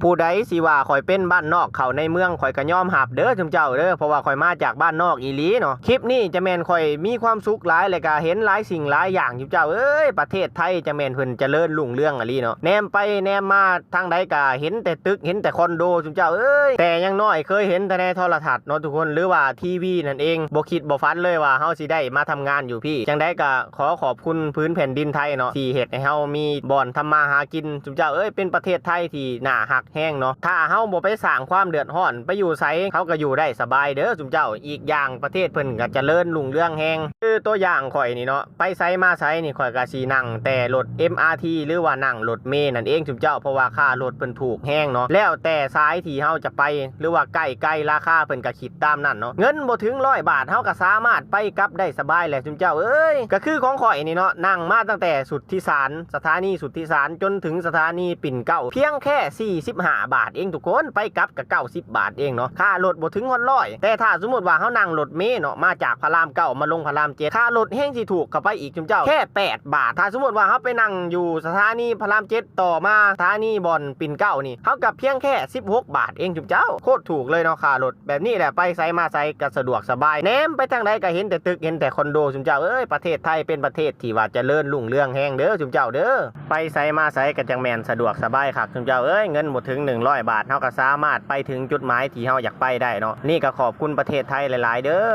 ຜູ້ໃດຊິວ່າຂ້ອຍເປັນບ້ານນອກເຂົ້າໃນເມືອງ ຂ້ອຍກໍຍອມຮັບເດີຊຸມເຈົ້າເດີ ເພາະວ່າຂ້ອຍມາຈາກບ້ານນອກອີ່ຫຼີເນາະ. ຄລິບນີ້ຈະແມ່ນຂ້ອຍມີຄວາມສຸກຫຼາຍ ແລະກະເຫັນຫຼາຍສິ່ງຫຼາຍຢ່າງ ຊຸມເຈົ້າເອີຍ. ປະເທດໄທຈະແມ່ນເພິ່ນຈະເລີນຮຸ່ງເຮືອງອີ່ຫຼີເນາະ ແນມໄປແນມມາທາງໃດກະເຫັນແຕ່ຕຶກ ເຫັນແຕ່ຄອນໂດ ຊຸມເຈົ້າເອີຍ. ແຕ່ຢ່າງໜ້ອຍເຄີຍເຫັນແຕ່ໃນໂທລະທັດເນາະທຸກຄົນ ຫຼືວ່າທີວີນັ້ນເອງ ບໍ່ຄິດບໍ່ຝັນເລີຍວ່າເຮົາຊິໄດ້ມາທຳງານຢູ່ພີ້. ຈັ່ງໃດກະ ຂໍຂອບຄຸນພື້ນແຜ່ນດິນໄທເນາະ ທີ່ເຮັດໃຫ້ເຮົາມີບ່ອນທຳມາຫາກິນ ຊຸມເຈົ້າເອີຍ. ເປັນປະເທດໄທທີ່ໜ້າຮັກແຮງເນາະ ຖ້າເຮົາບໍ່ໄປສ້າງຄວາມເດືອດຮ້ອນ ໄປຢູ່ໃສເຮົາກໍຢູ່ໄດ້ສະບາຍເດີຊຸມເຈົ້າ. ອີກຢ່າງປະເທດເພິ່ນກໍຈະເລີນຮຸ່ງເຮືອງແຮງ ຄືຕົວຢ່າງຂ້ອຍນີ້ເນາະ ໄປໃສມາໃສນີ້ ຂ້ອຍກໍຊິນັ່ງແຕ່ລົດເອັມອາທີ ຫຼືວ່ານັ່ງລົດເມນັ້ນເອງຊຸມເຈົ້າ ເພາະວ່າຄ່າລົດເພິ່ນຖືກແຮງເນາະ. ແລ້ວແຕ່ສາຍທີ່ເຮົາຈະໄປ ຫຼືວ່າໃກ້ໄກ ລາຄາເພິ່ນກໍຄິດຕາມນັ້ນເນາະ. ເງິນບໍ່ເຖິງຮ້ອຍບາດ ເຮົາກໍສາມາດໄປກັບໄດ້ສະບາຍແຫຼະຊຸມເຈົ້າເອີຍ. ກໍຄືຂອງຂ້ອຍນີ້ເນາະ ນັ່ງມາຕັ້ງແຕ່ສຸດທິສານ ສະຖານີສຸດທິສານ ຈົນເຖິງສະຖານີປິ່ນເກົ້າ ພຽງແຄ່ສີ່ສິບຫ້າບາດເອງທຸກຄົນ ໄປກັບກໍເກົ້າສິບບາດເອງເນາະ ຄ່າລົດບໍ່ເຖິງຮອດຮ້ອຍ. ແຕ່ຖ້າສົມມຸດວ່າເຮົານັ່ງລົດເມເນາະ ມາຈາກພະລາມເກົ້າມາລົງພະລາມເຈັດ ຄ່າລົດແຮງຊິຖືກເຂົ້າໄປອີກຊຸມເຈົ້າ ແຄ່ແປດບາດ. ຖ້າສົມມຸດວ່າເຮົາໄປນັ່ງຢູ່ສະຖານີພະລາມເຈັດ ຕໍ່ມາສະຖານີບ່ອນປິ່ນເກົ້ານີ້ ເຮົາກໍພຽງແຄ່ສິບຫົກບາດເອງຊຸມເຈົ້າ ໂຄດຖືກເລີຍເນາະຄ່າລົດ. ແບບນີ້ແຫຼະ ໄປໃສມາໃສກໍສະດວກສະບາຍ ແນມໄປທາງໃດກໍເຫັນແຕ່ຕຶກ ເຫັນແຕ່ຄອນໂດ ຊຸມເຈົ້າເອີຍ. ປະເທດໄທເປັນປະເທດທີ່ວ່າຈະເລີນຮຸ່ງເຮືອງແຮງເດີ ຊຸມເຈົ້າເດີ. ໄປໃສມາໃສກໍຈັ່ງແມ່ນສະດວກສະບາຍຄັກ ຊຸມເຈົ້າເອີຍ. ເງິນບໍ່ເຖິງໜຶ່ງຮ້ອຍບາດ ເຮົາກໍສາມາດໄປເຖິງຈຸດໝາຍທີ່ເຮົາຢາກໄປໄດ້ເນາະ. ນີ້ກໍຂອບຄຸນປະເທດໄທຫຼາຍໆເດີ.